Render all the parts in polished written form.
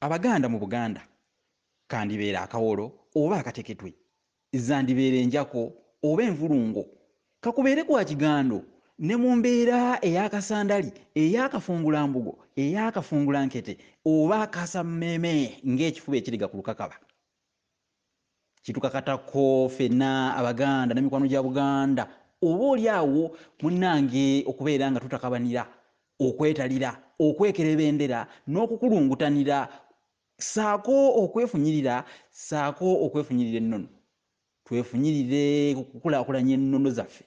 Abaganda mu Buganda, kandibeera akawolo oba akateketwe, zandibeera enjako oba envulungo, kakubeere kwa kigando ne mu mbeera ey'akasandali, ey'akafungulambugo, ey'akafungulankete oba akasammeeme ng'ekifuba ekiriga ku lukakaba. Kitukakatako ffenna Abaganda ne mikwano gya Buganda oba oli awo munnange okubeera nga tutakabanira, okwetalira, okwekerebendera n'okukulungutanira ssaako okwefunyirira ssaako okwefunyirira ennono. Twefunyirire ku kukulaakulanya ennono zaffe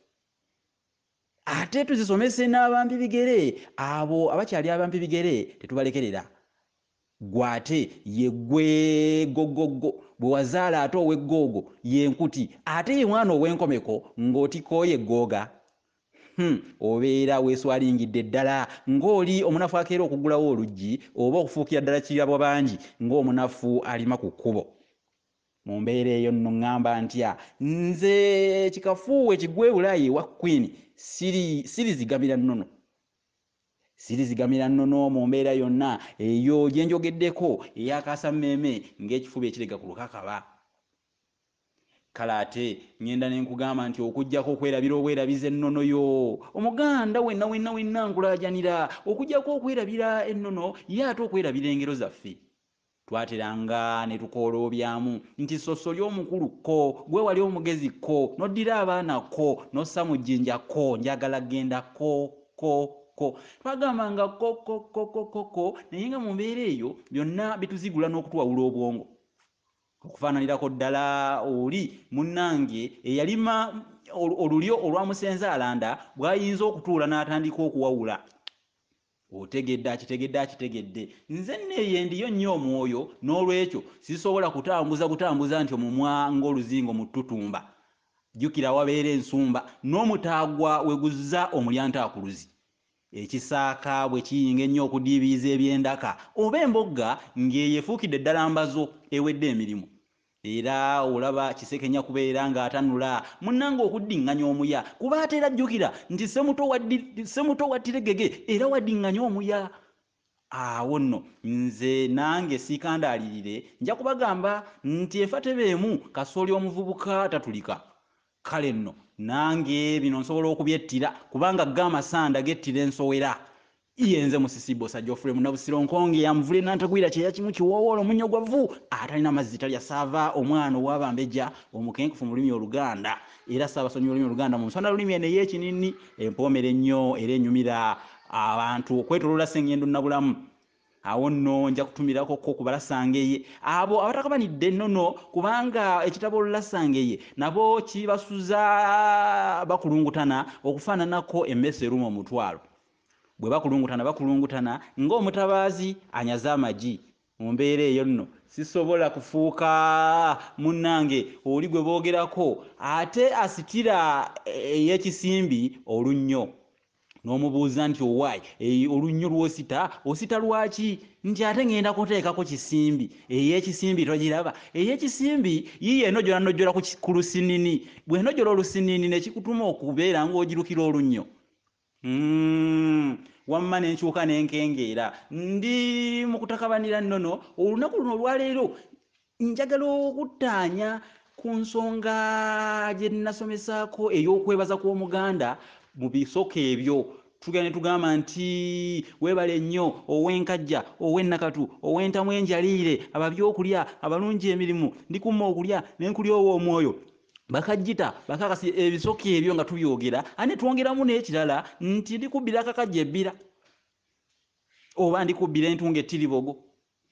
ate tuzisomese n'abampi bigere, abo abakyali abampi bigere tetubalekerera. Ggwe ate ye ggwe Ggoggoggo bwe wazaala ate ow'eggoogo ye Nkuti ate ye mwana ow'enkomeko ng'otikka oyo eggooga? Hum! Obeera weeswalingidde ddala ng'oli omunafu akeera okuggulawo oluggi oba okufuukira ddala kirabwabangi ng'omunafu alima ku kkubo. Mu mbeera eyo nno ŋŋamba ntya? Nze kikafuuwe kigwe e Bulaaya ewa Queen siri sirizigamira nnono. Sirizigamira nnono mu mbeera yonna eyo gye njogeddeko ey'akaasammeeme ng'ekifuba ekirega ku lukakaba. Kale ate ŋŋenda ne nkugamba nti okuggyako okwerabira obwerabizi ennono yo, Omuganda wenna wenna wenna nkulaajanira okuggyako okwerabira ennono ye ate okwerabira engero zaffe. Twateranga ne tukooloobyamu nti Ssossolye omukulu kko, ggwe wali omugezi kko, n'oddira abaana kko, n'ossa mu jjinja kko, njagala ggenda kko, kko, kko. Twagambanga kko, kko, kko, kko, kko, kko naye nga mu mbeera eyo byonna bituzigula n'okutuwawula obwongo. Okufaananirako ddala oli munnange eyalima olulyo olwa Musenzaalanda bw'ayinza okutuula n'atandika okuwawula. Otegedde akitegedde akitegedde. Nze nno eyo endiyo nnyo omwoyo n'olwekyo sisobola kutambuza butambuza ntyo mumwa ng'oluzingo mu ttutumba. Jjukira awabeera ensumba n'omutaagwa we guzza omulyantaakuluzi. Ekisaaka bwe kiyinga ennyo okudiibiiza eby'endaka oba embogga ng'eyo efuukidde ddala mbazo ewedde emirimu. Era olaba Kisekenya kubeera ng'atanula munnange okuddinganya omuya kuba ate era jjukira nti Ssemuto wattira eggege era waddinganya omuya. Awo nno nze nange siikandaalirire nja kubagamba nti enfa teba emu kasooli omuvubuka tatulika. Kale nno nange bino nsobola okubyettira kubanga go amasanda gettira ensowera. Ye nze Musisi Bbosa Geoffrey Munnabusiro Nkonge ya Muvule Nantagwira Kyeya Kimu Kiwoowoolo Munnyo gwa Vvu atalina mazzi talya Ssaava omwana ow'Abambejja omukenkufu mu lulimi Oluganda era Ssaabasomyi w'olulimi Oluganda mu nsonda-lulimi eno ey'ekinini empoomera ennyo era enyumira abantu okwetoloola Ssengendo Nabulamu. Awo nno nja kutumirako ko ku Balasangeye abo abatakabanidde nnono kubanga ekitabo Olulasangeye nabo kibasuza bakulungutana okufaananako emmese eruma omutwalo. Bwe bakulungutana bakulungutana ng'omutabaazi anyaze amagi. Mu mbeera eyo nno sisobola kufuuka munnange oli gwe boogerako ate asitira ey'ekisimbi olunnyo. N'omubuuza nti owaaye olunnyo lw'osita osita lwaki? Nti ate ŋŋenda kuteekako kisimbi. Ey'ekisimbi togiraba? Ey'ekisimbi yiiyo enojola nojola ku lusinini. Bw'enojola olusinini ne kikutuma okubeera ng'ogirukira olunnyo. Wamma ne nkyuka ne nkengeera. Ndi mu kutakabanira nnono olunaku luno olwaleero Njagala okuttaanya ku nsonga gye nnasomesaako ey'okwebaza kw'Omuganda mu bisoko ebyo. Tugenda ne tugamba nti, Weebale nnyo ow'Enkajja, ow'Ennakatu, ow'Entamu enjaliire, ababyokulya, abalungi emirimu, ndikumma okulya ne nkulyowa omwoyo. Bakajjita, bakakasi, ebisoko ebyo nga tubyogera ate ne twongeramu n'ekirala nti ndikubbira akakajja ebbira oba ndikubbira entungo ettiribogo.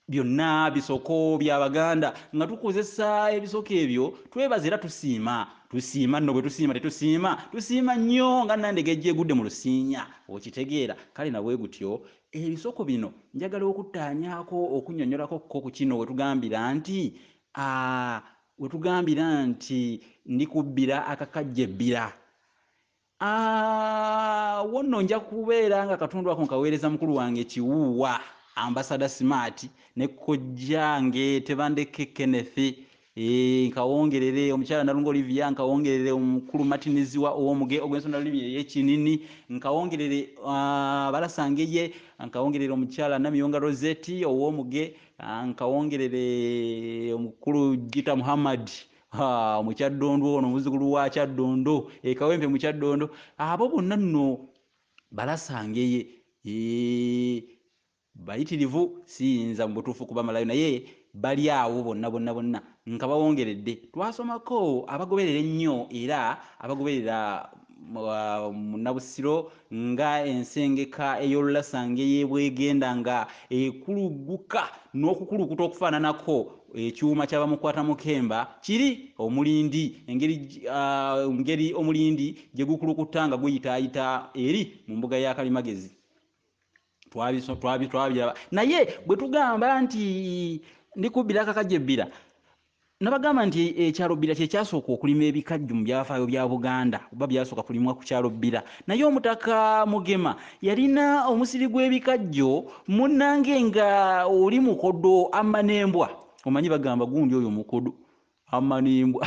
Byonna bisoko bya Baganda. Nga tukozesa ebisoko ebyo twebaza era tusiima. Tusiima nno bwe tusiima tetusiima? Tusiima nnyo nga Nandege ejja egudde mu lusiinya. Okitegeera? Kale na bwe gutyo ebisoko bino njagala okuttaanyaako okunnyonnyolako kko ku kino we tugambira nti, aah, we tugambira nti ndikubbira akakajja ebbira. Awo nno nja kubeera nga akatundu ako nkaweereza mukulu wange Kiwuuwa, Ambassador Smart ne kojjange Tebandeke Kenneth. Nkawongerere omukyala Nalunga Olivia, nkawongerere omukulu Martiniziwa ow'omuge ogw'ensonda lulimi ey'ekinini, nkawongerere Balasangeye, nkawongerere omukyala Namiyonga Rosette ow'omuge, nkawongerere omukulu Gita Muhammad Mukyaddondo, ono omuzzukulu wa Kyaddondo e Kawempe Mukyaddondo. Abo bonna nno Balasangeye bayitirivu, siyinza mu butuufu kubamalayo, naye bali awo bonna bonna bonna nkabawongeredde. Twasomako abagoberera ennyo era abagoberera Munnabusiro nga ensengeka ey'olulasangeye bwegenda nga ekuluguka n'okukulukuta okufaananako ekyuma ky'abamukwata mukemba kiri omulindi, engeri omulindi gye gukulukuta nga guyitaayita eri mu mbuga ya Kalimagezi. Twabiraba. Naye bwe tugamba nti ndikubbira akakajja ebbira, nabagamba nti ekyalo Bbira kye kyasooka okulima ebikajjo mu byafaayo bya Buganda, oba byasooka kulimwa ku kyalo Bbira. Naye omutaka Mugema yalina omusiri gw'ebikajjo munnange nga oli mukodo amma n'embwa. Omanyi bagamba gundi oyo mukodo amma n'embwa.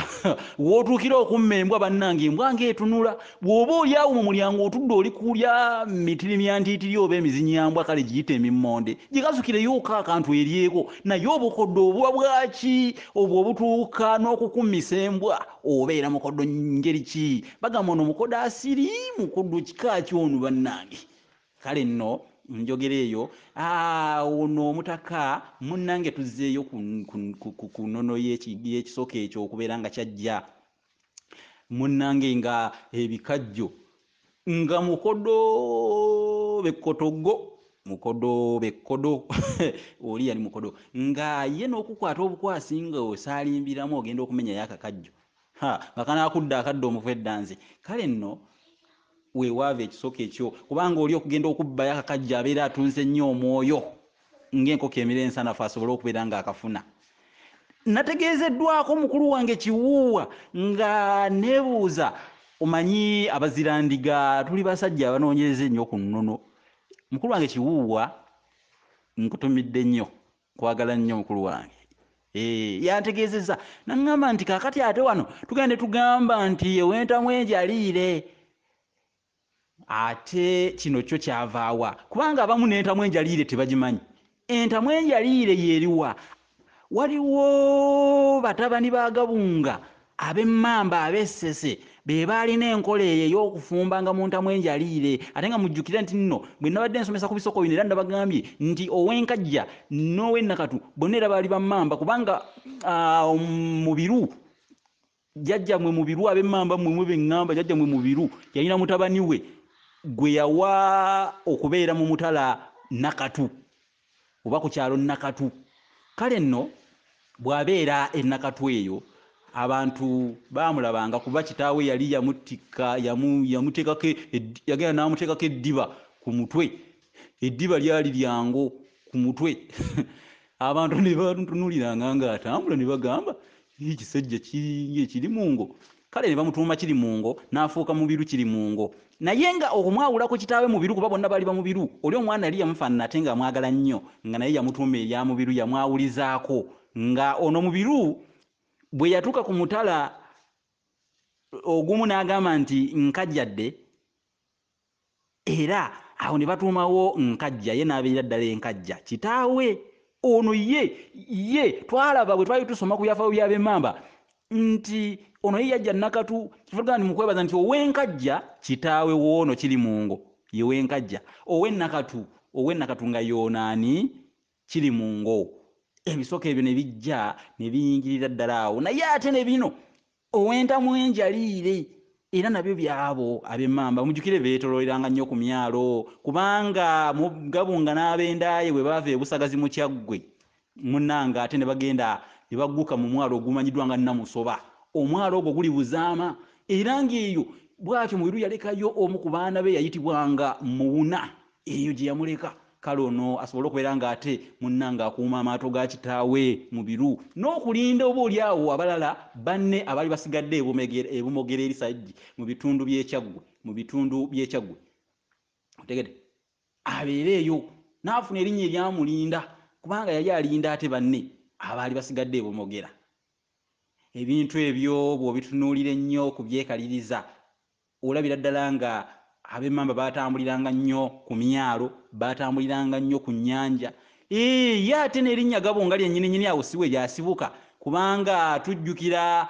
W'otuukira okumma embwa bannange, embwa ng'etunula. Bw'oba oli awo mu mulyango otudde oli kulya mitirimya ntiitiri oba emizinyambwa, kale giyite emimmonde, gikasukireyo akantu eryeko. Naye obukodo obuba bwaki obwo obutuuka n'okukummisa embwa, obeera mukodo ngeri ki? Bagamba ono mukodo asiri, mukodo kika ki ono bannange? Kale nno njogera eyo, ono omutaka munnange tuzzeeyo ku nnono y'ekisoko ekyo okubeera nga kyajja munnange nga ebikajjo nga mukodo bekkotogo, mukodo bekkodo oli yali mukodo nga ye n'okukwata obukwasi nga osaalimbiramu ogenda okumenyayo akakajjo, nga kanaakudda akadde omufu eddanzi. Kale nno weewaava ekisoko ekyo, kubanga oli okugenda okubbayo akakajjo abeera atunze nnyo omwoyo ng'enkoko emira ensanafu asobole okubeera ng'akafuna. Nategeezeddwako mukulu wange Kiwuuwa nga neebuuza, omanyi abazirandiga tuli basajja abanoonyereza ennyo ku nnono. Mukulu wange Kiwuuwa nkutumidde nnyo, nkwagala nnyo mukulu wange. Yantegeezezza n'aŋŋamba nti kaakati ate wano tugenda ne tugamba nti ew'entamu enjaliire. Ate kino kyo kyavaawa? Kubanga abamu n'entamu enjaliire tebagimanyi. Entamu enjaliire y'eriwa? Waliwo batabani ba Gabunga ab'emmamba ab'essese be baalina enkola eyo ey'okufumbanga mu ntamu enjaliire. Ate nga mujjukire nti nno bwe nabadde nsomesa ku bisoko bino era nabagambye nti ow'enkajja n'ow'ennakatu bonna era baali bammamba, kubanga Mubiru jjajjammwe Mubiru ab'emmamba mmwe mwe beŋŋamba jjajjammwe Mubiru yalina mutabani we gwe yawa okubeera mu mutala Nakatu oba ku kyalo Nakatu. Kale nno bw'abeera e Nakatu eyo abantu baamulabanga kuba kitaawe yali yamutikka, yamuteekako yagenda n'amuteekako eddiba ku mutwe. Eddiba lyali lyango ku mutwe. Abantu ne bamutunuuliranga ng'atambula ne bagamba ekisajja kiringa ekirimungo. Kale ne bamutuuma Kirimungo n'afuuka Mubiru Kirimungo. Naye nga okumwawula ku kitaawe Mubiru, kuba bonna baali bamubiru, oli omwana yali yamufaanana ate ng'amwagala nnyo, nga naye yamutuuma erya Mubiru, yamwawulizaako. Nga ono Mubiru bwe yatuuka ku mutala ogumu n'agamba nti nkajjadde, era awo ne batuumawo Nkajja, ye n'abeera ddala Enkajja. Kitaawe ono ye twalaba bwe twali tusoma ku byafaayo by'ab'emmamba nti ono ye yajja Nakatu. Kivuga ni mukwebaza nti ow'Enkajja kitaawe w'ono Kirimungo ye w'Enkajja, ow'Ennakatu nga y'ono ani Kirimungo. Ebisoko ebyo ne bijja ne biyingirira ddala awo. Naye ate ne bino ow'entamu enjaliire era nabyo byabo ab'emmamba. Mujjukire beetolooleranga nnyo ku myalo, kubanga Gabunga n'ab'endaaye bwe baava e Busagazi mu Kyaggwe munnange ate ne bagenda ne bagguka mu mwalo ogumanyiddwa nga Namusoba. Omwalo ogwo guli Buzaama, era ng'eyo bw'atyo Mubiru yalekayo omu ku baana be yayitibwanga Muwuna, eyo gye yamuleka. Kale ono asobole okubeera ng'ate munnange akuuma amaato ga kitaawe Mubiru n'okulinda oba oli awo abalala banne abaali basigadde ebumogera eri sayidi mu bitundu by'Ekyaggwe, mu bitundu by'Ekyaggwe. Otegedde? Abeere eyo n'afuna erinnya eryamulinda, kubanga yali alinda ate banne abaali basigadde ebumogera. Ebintu ebyo bw'obitunuulira ennyo okubyekaliriza, olabira ddala nga ab'emmamba baatambuliranga nnyo ku myalo, baatambuliranga nnyo ku nnyanja. Ye ate n'erinnya Gabunga lyennyininyini awo si we lyasibuka, kubanga tujjukira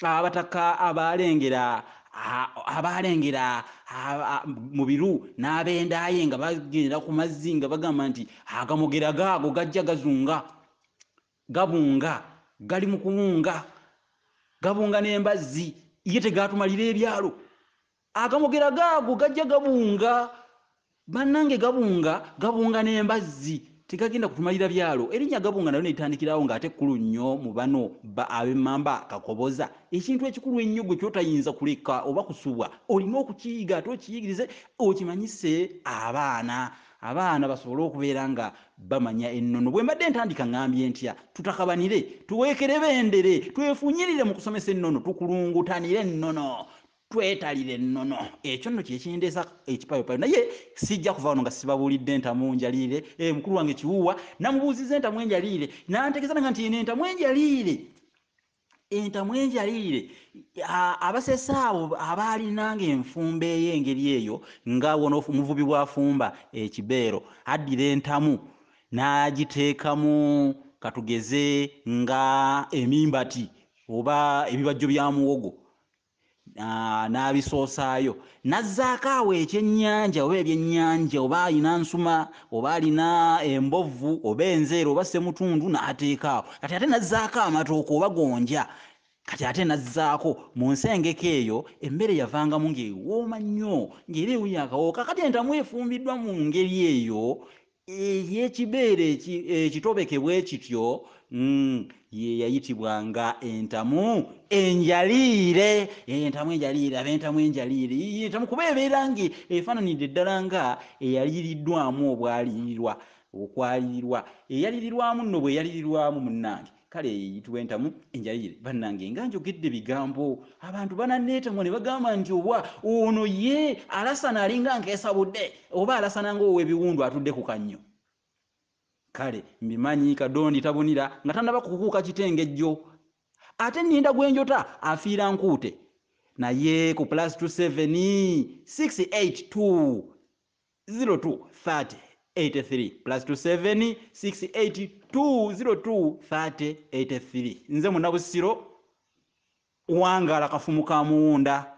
abataka abaalengera abaalengera Mubiru n'ab'endaaye nga bagenda ku mazzi nga bagamba nti agamogera gaago gajja gazunga, gabunga, gali mu kuwunga, gabunga n'embazzi, ye tegaatumalira ebyalo. Agamogera gaago gajja gabunga, bannange gabunga, gabunga n'embazzi, tegagenda kutumalira byalo. Erinnya Gabunga nalyo ne litandikirawo ng'ate kkulu nnyo mu bano ab'emmamba Kakoboza. Ekintu ekikulu ennyo gwe ky'otayinza kuleka oba kusubwa, olina okukiyiga ate okiyigirize okimanyise abaana, abaana basobole okubeera nga bamanya ennono. Bwe mbadde ntandika ŋŋambye ntya? Tutakabanire, twekerebendere, twefunyirire mu kusomesa ennono, tukulungutanire ennono, twetalire ennono. Ekyo nno kye kindeesa ekipayopayo, naye sijja kuva wano nga sibabuulidde entamu njaliire. Mukulu wange Kiwuuwa namubuuzizza entamu enjaliire, n'antegeeza nga nti eno entamu enjaliire, entamu enjaliire, abasese abo abaalinanga enfumba ey'engeri eyo, nga wano omuvubi bw'afumba ekibeero, addira entamu n'agiteekamu katugeze nga emimbati oba ebibajjo bya muwogo, n'abisoosaayo, n'azzaako awo ekyennyanja oba ebyennyanja, oba alina nsuma oba alina embovu oba enzeero oba ssemutundu, n'ateeka awo. Kati ate n'azzaako amatooke oba gonja, kati ate n'azzaako mu nsengeka eyo, emmere yavangamu ng'ewooma nnyo, ng'era ewunya akawoowo. Kaakati entamu efumbiddwa mu ngeri eyo ey'ekibeere ekitobeke bwe kityo, ye yayitibwanga entamu enjaliire. Entamu enjaliire, ab'entamu enjaliire, entamu kuba ebeera ng'efaananidde ddala nga eyaliriddwamu obwalirirwa, okwalirirwa, eyalirirwamu nno bw'eyalirirwamu munnange. Kale eyitibwa entamu enjaliire. Bannange nga njogedde bigambo, abantu bananneetamwa ne bagamba nti oba ono ye alasana alinga nkeesa budde, oba alasana ng'ow'ebiwundu atudde ku kannyo. Kale mbimanyi Kadondi tabunira nga tannaba kukuuka kitengejjo, ate nninda gwe njota afiira nkuute. Naye ku +27 682 02 30 83, +27 682 02 30 83. Nze Munnabusiro, wangaala kafumu ka muwunda.